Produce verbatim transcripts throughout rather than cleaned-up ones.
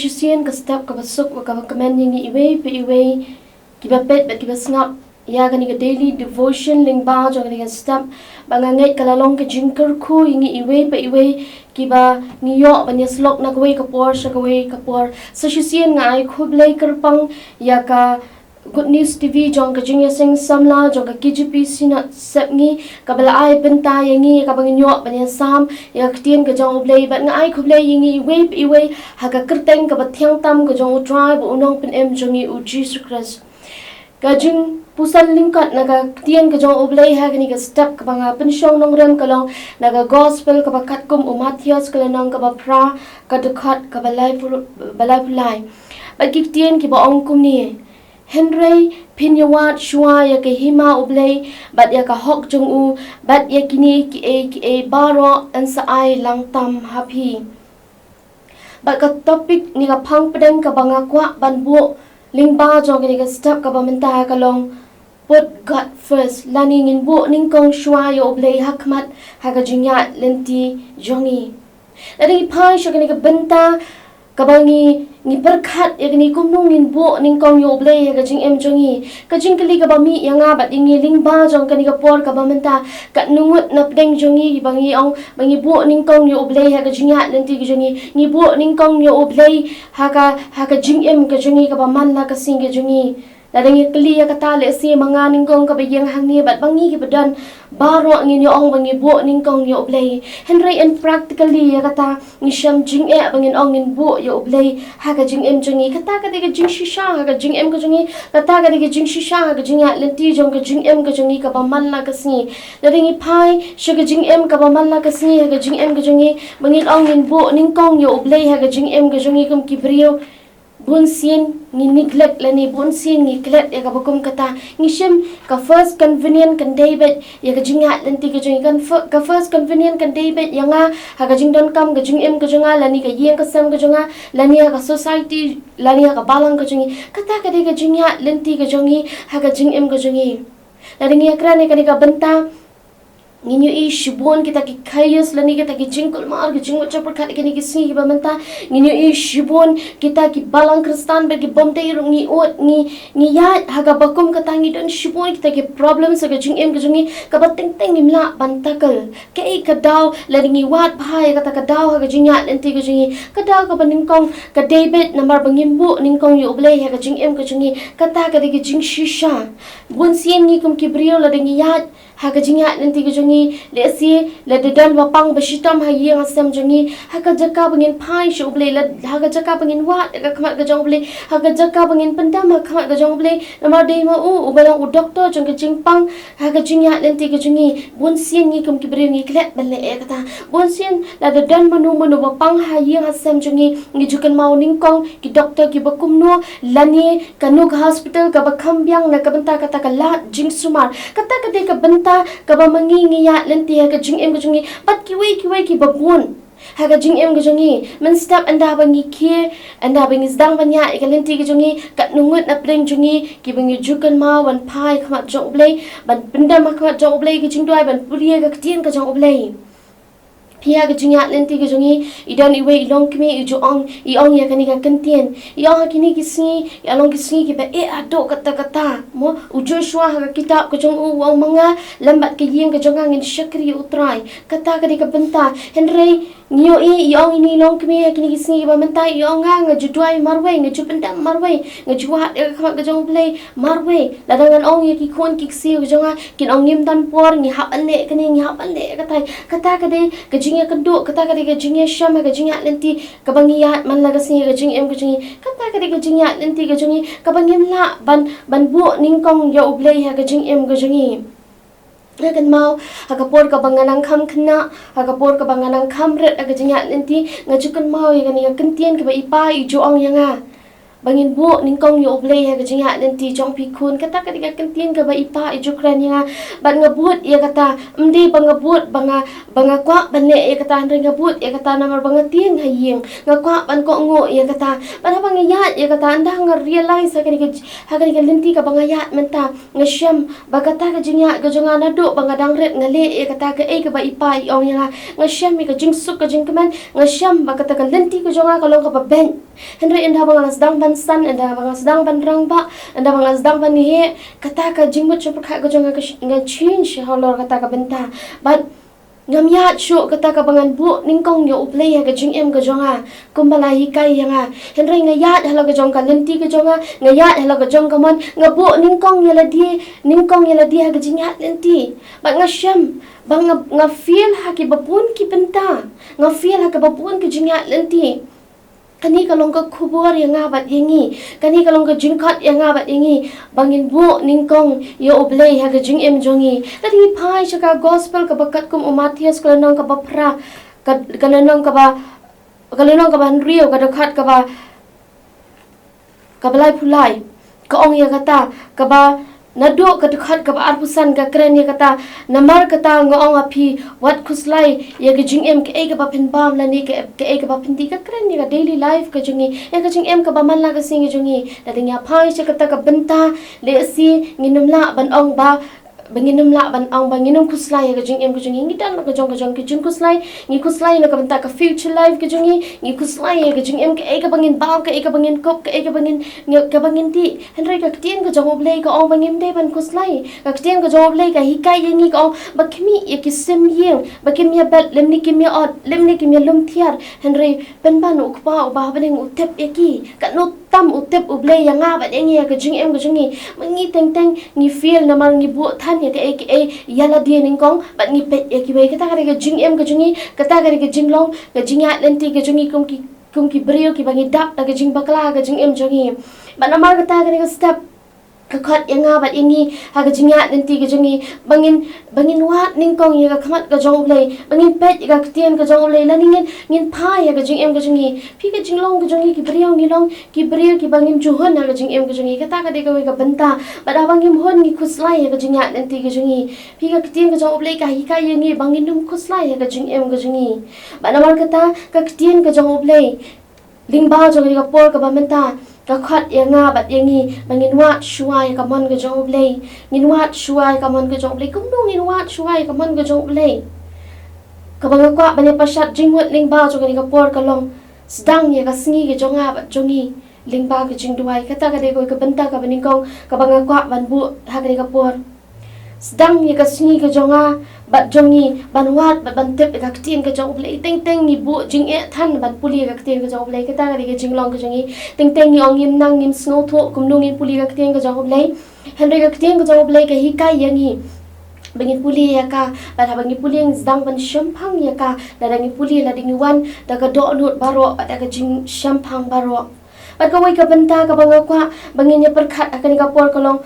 shisien ka step kaba suk bad kaba kmen ïa ngi iwei pa iwei kiba peit bad kiba sngap ïa kane ka daily devotion lyngba jong kane ka step. Ba nga ngeit ka la long ka jingkyrkhu ïa ngi iwei pa iwei kiba ngi ïoh ban ïasyllok na kawei ka por sha kawei ka por. Sa shisien nga ai khublei kyrpang ïa ka Good News T V jong ka jingïaseng samla jong ka K J P Synod Sepngi, kaba la ai bynta ïa ngi kaba ngin ïoh ban ïasam ïa ka ktien ka jong U Blei. Bad nga ai khublei ïa ngi iwei pa iwei ha ka kyrteng kaba thiang tam ka jong U Trai bad U Nongpynim jong ngi U Jisu Khrist. Ka jingpuson lyngkot na ka ktien ka jong U Blei ha kane ka step kaba nga pynshong nongrim ka long na ka gospel kaba katkum u Mathaios ka lynnong kaba phra, ka dkhot kaba laiphew, ba laiphew lai. Bad ki ktien kiba ong kumne: Hynrei phin ïawad shuwa ïa ka hima U Blei bad ïa ka hok jong u, bad ïa kine kiei kiei baroh yn sa ai lang tam ha phi. Bad ka topic ne ka phang pdeng kaba nga kwah ban buh lyngba jong kane ka step kaba mynta ka long Put God First, lane ngin buh nyngkong shuwa ïa U Blei ha khmat ha ka jingïaid lynti jong ngi. Lada ngi phai sha kane ka bynta kaba ngi, ngi pyrkhat ïa kane, kumno ngin buh nyngkong ïa U Blei ha ka jingim jong ngi. Ka jingkylli kaba mih ïa nga bad ïa ngi lyngba jong kane ka por kaba mynta, katno ngut na pdeng jong ngi ba ngi ong ba ngi buh nyngkong ïa U Blei ha ka jingïaid lynti ka jong ngi, ngi buh nyngkong ïa U Blei ha ka, ha ka jingim ka jong ngi kaba man la ka sngi ka jong ngi. Lada ngi kylli ïa kata, lehse ma nga nyngkong kaba ïeng hangne bad ma ngi kiba don baroh ngin ïa ong ba ngi buh nyngkong ïa U Blei. Hynrei in practically ïa kata ngi shem jingeh ba ngin ong ngin buh ïa U Blei ha ka jingim jong ngi. Kata ka dei ka jingshisha ha ka jingim ka jong ngi. Kata ka dei ka jingshisha ha ka jingïaid lynti jong ka jingim ka jong ngi kaba man la ka sngi. Lada ngi phai sha ka jingim kaba man la ka sngi ha ka jingim ka jong ngi, ba ngin ong ngin buh nyngkong ïa U Blei ha ka jingim ka jong ngi kum ki briew, bun sien ngi neglect lane bun sien ngi klet ïa kaba kum kata. Ngi shem ka first convenient kan dei beit ïa ka jingïaid lynti ka jong ngi, kan fir-, ka first convenient kan dei beit ïa nga ha ka jingdonkam ka jingim ka jong nga, lane ka ïing ka sem ka jong nga, lane ha ka society, lane ha ka balang ka jong ngi. Kata ka dei ka jingïaid lynti ka jong ngi ha ka jingim ka jong ngi. Lada ngi ïakren ïa kane ka bynta, ngin ïohi shibun kita ki chaos lane kita ki jingkulmar, ki jingmut jingpyrkhat kine ki sngi kiba mynta. Ngin ïohi shibun kita ki balang Khristan ba ki bym dei ruh ngi ud, ngi, ngi ïaid ha kaba kum kata, ngi don shibun kita ki problems ha ka jingim ka jong ngi kaba teng teng ngim lah ban tackle. Kaei ka daw lada ngi wad bha ïa kata ka daw ha ka jingïaid lynti ka jong ngi? Ka daw kaba nyngkong ka dei beit namar ba ngim buh nyngkong ïa U Blei ha ka jingim ka jong ngi. Kata ka dei ka jingshisha. Bun sien ngi kum ki briew lada ngi ïaid ha ka jingïaid lynti ka jong ngi, lehse lada don ba pang ba shitom ha ïing ha sem jong ngi, ha ka jaka ba ngin phai sha U Blei, lad-, ha ka jaka ba ngin wad ha ka khmat ka jong U Blei, ha ka jaka ba ngin pyndem ha khmat ka jong U Blei, namar dei ma u uba long u doktor jong ka jingpang ha ka jingïaid lynti ka jong ngi. Bun sien ngi kum ki briew ngi klet ban leh ïa kata. Bun sien lada don mano mano ba pang ha ïing ha sem jong ngi, ngi ju kynmaw nyngkong ki doktor kiba kumno, lane kano ka hospital kaba kham biang na ka bynta kata ka lad jingsumar. Kata ka dei ka bynta kaba ma ngi ngi ïaid lynti ha ka jingim ka jong ngi bad kiwei kiwei kiba bun ha ka jingim ka jong ngi. Mynstep ynda ba ngi khie, ynda ba ngi sdang ban ïaid ïa ka lynti ka jong ngi, katno ngut na pdeng jong ngi kiba ngi ju kynmaw ban phai ha khmat jong U Blei, ban pyndem ha khmat jong U Blei ka jingduwai, ban pule ïa ka ktien ka jong U Blei. Phi ha ka jingïaid lynti ka jong ngi, i don iwei i longkmie, i ju ong, i ong ïa kane ka kyntien. I ong ha kine ki sngi, ïa long ki sngi kiba eh haduh katta katta. Mo, u Joshua ha ka kitab ka jong u u ong ma nga lem bad ka ïing ka jong nga ngin shakri ïa U Trai. Kata ka dei ka bynta. Hynrei ngi ïohi, i ong ine i longkmie ha kine ki sngi kiba mynta, i ong nga, nga ju duwai marwei, nga ju pyndem marwei, nga ju wad ïa ka khmat ka jong U Blei marwei. Lada ngan ong ïa ki khun ki ksiew ka jong nga, kin ong ngim don por, ngi hap ban leh kane, ngi hap ban leh katai. Kata ka dei ka jingïakynduh, kata ka dei ka jingïashem ha ka jingïaid lynti kaba ngi ïaid man la ka sngi ha ka jingim ka jong ngi. Kata ka dei ka jingïaid lynti ka jong ngi kaba ngim lah ban, ban buh nyngkong ïa U Blei ha ka jingim ka jong ngi. Nga kynmaw ha ka por kaba nga nang kham khynnah, ha ka por kaba nga nang kham rit ha ka jingïaid lynti, nga ju kynmaw ïa kane ka kyntien kaba i pa i ju ong ïa nga ba ngin buh nyngkong ïa U Blei ha ka jingïaid lynti jong phi khun. Kata ka dei ka kyntien kaba i pa i ju kren ïa nga. Bad nga bud ïa kata, ym dei ba nga bud ba nga, ba nga kwah ban leh ïa kata, hynrei nga bud ïa kata namar ba nga tieng ha ïing, nga kwah ban kohnguh ïa kata. Bad haba nga ïaid ïa kata, ynda nga realize ha kane ka, ha kane ka lynti kaba nga ïaid mynta, nga shem ba kata ka jingïaid ka jong nga naduh ba nga dang rit nga leh ïa kata kaei kaba i pa i ong ïa nga. Nga shem ïa ka jingsuk ka jingkmen, nga shem ba kata ka lynti ka jong nga ka long kaba beit. Hynrei ynda ba nga la sdang ban san, ynda ba nga la sdang ban rangbah, ynda ba nga la sdang ban heh, kata ka jingmut jingpyrkhat ka jong nga ka sh-, nga change halor kata ka bynta. Bad ngam ïaid shuh kata kaba ngan buh nyngkong ïa U Blei ha ka jingim ka jong nga, kumba la hikai ïa nga. Hynrei nga ïaid halor ka jong ka lynti ka jong nga, nga ïaid halor ka jong ka mon, nga buh nyngkong ïa lade, nyngkong ïa lade ha ka jingïaid lynti. Bad nga shem ba nga, nga fail ha kiba bun ki bynta, nga fail ha kiba bun ki jingïaid lynti. Kane ka long ka khubor ïa nga bad ïa ngi. Kane ka long ka jingkhot ïa nga bad ïa ngi, ba ngin buh nyngkong ïa U Blei ha ka jingim jong ngi. Lada ngi phai sha ka gospel kaba katkum u Mathaios ka lynnong kaba phra, ka, ka lynnong kaba, ka lynnong kaba hynriew, ka dkhot kaba, kaba laiphew lai. Ka ong ïa kata, kaba naduh ka dkhot kaba arphew san ka kren ïa kata, namar kata nga ong ha phi, wat khuslai ïa ka jingim, kaei kaba phin bam lane ka, kaei kaba phin dih, ka kren ïa ka daily life ka jong ngi, ïa ka jingim kaba man la ka sngi ka jong ngi. Lada ngi ïa phai sha kata ka bynta, lehse ngin ym lah ban ong ba, ba ngin ym lah ban ong ba ngin ym khuslai ïa ka jingim ka jong ngi. Ngi don la ka jong ka jong ka jingkhuslai, ngi khuslai na ka bynta ka future life ka jong ngi, ngi khuslai ïa ka jingim, kaei kaba ngin bam, kaei kaba ngin kup, kaei kaba ngin, ngi, kaba ngin dih. Hynrei ka ktien ka jong U Blei ka ong ba ngim dei ban khuslai. Ka ktien ka jong U Blei ka hikai ïa ngi, ka ong ba khmih ïa ki sim ïing, ba kim ïa bet, lymne kim ïa ot, lymne kim ïa lum thiar. Hynrei pynban U Kpa uba ha bneng u tip ïa ki. Katno tam u tip U Blei ïa nga bad ïa ngi ha ka jingim ka jong ngi. Ma ngi teng teng ngi fail namar ngi buh than ïa kaei kaei ïa lade nyngkong bad ngi peit ïa kiwei. Kata ka dei ka jingim ka jong ngi, kata ka dei ka jinglong, ka jingïaid lynti ka jong ngi kum ki, kum ki briew kiba ngi dap da ka jingbakla ha ka jingim jong ngi. Bad namar kata kane ka step ka khot ïa nga bad ïa ngi ha ka jingïaid lynti ka jong ngi, ba ngin, ba ngin wad nyngkong ïa ka khmat ka jong U Blei, ba ngin peit ïa ka ktien ka jong U Blei, lane ngin, ngin phai ïa ka jingim ka jong ngi. Phi ka jinglong ka jong ngi ki briew ngi long ki briew kiba ngim ju hun ha ka jingim ka jong ngi. Kata ka dei kawei ka bynta. Bad haba ngim hun ngi khuslai ïa ka jingïaid lynti ka jong ngi. Phi ka ktien ka jong U Blei ka hikai ïa ngi ba ngin ym khuslai ïa ka jingim ka jong ngi. Bad namar kata ka ktien ka jong U Blei, lyngba jong kane ka por kaba mynta, ka khot ïa nga bad ïa ngi ba ngin wad shuwa ïa ka mon ka jong U Blei. Ngin wad shuwa ïa ka mon ka jong U Blei. Kumno ngin wad shuwa ïa ka mon ka jong U Blei? Kaba nga kwah ban ïa pashat jingmut lyngba jong kane ka por ka long, sdang ïa ka sngi ka jong nga bad jong ngi lyngba ka jingduwai. Kata ka dei kawei ka bynta kaba nyngkong kaba nga kwah ban buh ha kane ka por. Sdang ïa ka sngi ka jong nga bad jong ngi ban wad bad ban tip ïa ka ktien ka jong U Blei. Teng teng ngi buh jingeh than ban pule ïa ka ktien ka jong U Blei. Kata ka dei ka jinglong ka jong ngi. Teng teng ngi ong ngim nang, ngim sngewthuh kumno ngin pule ïa ka ktien ka jong U Blei. Hynrei ka ktien ka jong U Blei ka hikai ïa ngi ba ngin pule ïa ka, bad haba ngi pule ngi sdang ban shemphang ïa ka. Lada ngi pule, lada ngi wan da ka dohnud baroh bad da ka jingshemphang baroh. Bad kawei ka bynta kaba nga kwah ba ngin ïa pyrkhat ha kane ka por ka long,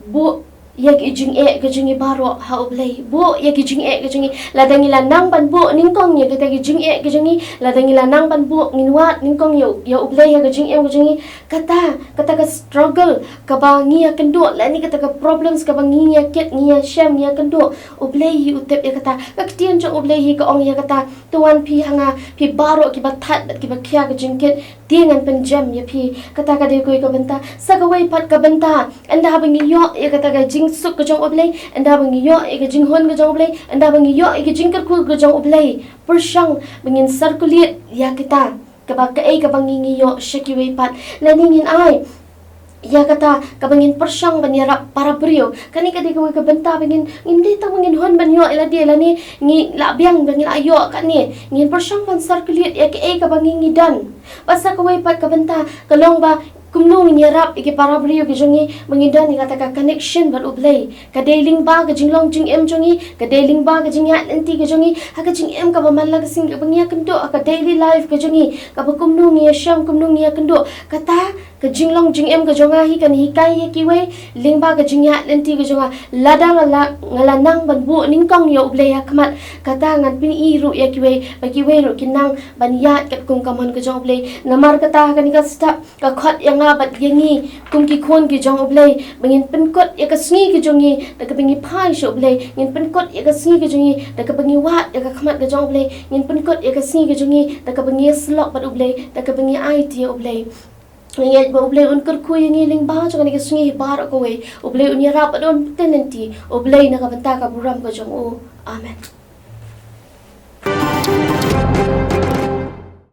buh ïa ki jingeh ka jong ngi baroh ha U Blei. Buh ïa ki jingeh ka jong ngi. Lada ngi la nang ban buh nyngkong ïa kita ki jingeh ka jong ngi, lada ngi la nang ban buh, ngin wad nyngkong ïa, ïa U Blei ha ka jingeh ka jong ngi, kata, kata ka struggle kaba ngi ïa kynduh, lane kata ka problems kaba ngi ïa kit, ngi ïa shem, ngi ïa kynduh, U Blei hi u tip ïa kata. Ka ktien jong U Blei hi ka ong ïa kata, to wan phi ha nga, phi baroh kiba thait bad kiba khia ka jingkit, te ngan pynjem ïa phi. Kata ka dei kawei ka bynta. Sa kawei pat ka bynta, ynda haba ngi ïoh ïa kata ka jingsuk ka jong U Blei, ynda haba ngi ïoh ïa ka jinghun ka jong U Blei, ynda haba ngi ïoh ïa ka jingkyrkhu ka jong U Blei, pyrshang ba ngin circulate ïa kita, kaba kaei kaba ngi, ngi ïoh sha kiwei pat. Lane ngin ai ïa kata kaba ngin pyrshang ban ïarap para briew. Kane ka dei kawei ka bynta ba ngin, ngim dei tang ba ngin hun ban ïoh ïa lade, lane ngi la biang ba ngi la ïoh, kane ngin pyrshang ban circulate ïa kaei kaba ngi, ngi don. Bad sa kawei pat ka bynta ka long ba kumno ngin ïarap ïa ki para briew ki jong ngi ba ngin don ïa kata ka connection bad U Blei. Ka dei lyngba ka jinglong jingim jong ngi, ka dei lyngba ka jingïaid lynti ka jong ngi. Ha ka jingim kaba man la ka sngi kaba ngi ïa kynduh, ha ka daily life ka jong ngi, kaba kumno ngi ïa shem, kumno ngi ïa kynduh. Kata ka jinglong jingim ka jong nga hi kan hikai ïa kiwei, lyngba ka jingïaid lynti ka jong nga. Lada nga la, nga la nang ban buh nyngkong ïa U Blei ha khmat, kata ngan pyni ruh ïa kiwei, ba kiwei ruh kin nang ban ïaid katkum ka mon ka jong U Blei. Namar kata ha kane ka step ka khot ïa nga bad ïa ngi kum ki khun ki jong U Blei, ba ngin pynkut ïa ka sngi ka jong ngi da kaba ngi phai sha U Blei, ngin pynkut ïa ka sngi ka jong ngi da kaba ngi wad ïa ka khmat ka jong U Blei, ngin pynkut ïa ka sngi ka jong ngi da kaba ngi ïasyllok bad U Blei, da kaba ngi aiti ïa U Blei. Ngi ngeit ba U Blei un kyrkhu ïa ngi lyngba jong kane ka sngi hi baroh kawei. U Blei un ïarap bad un pyntngen ïa ngi. U Blei na ka bynta ka burom ka jong U. Amen.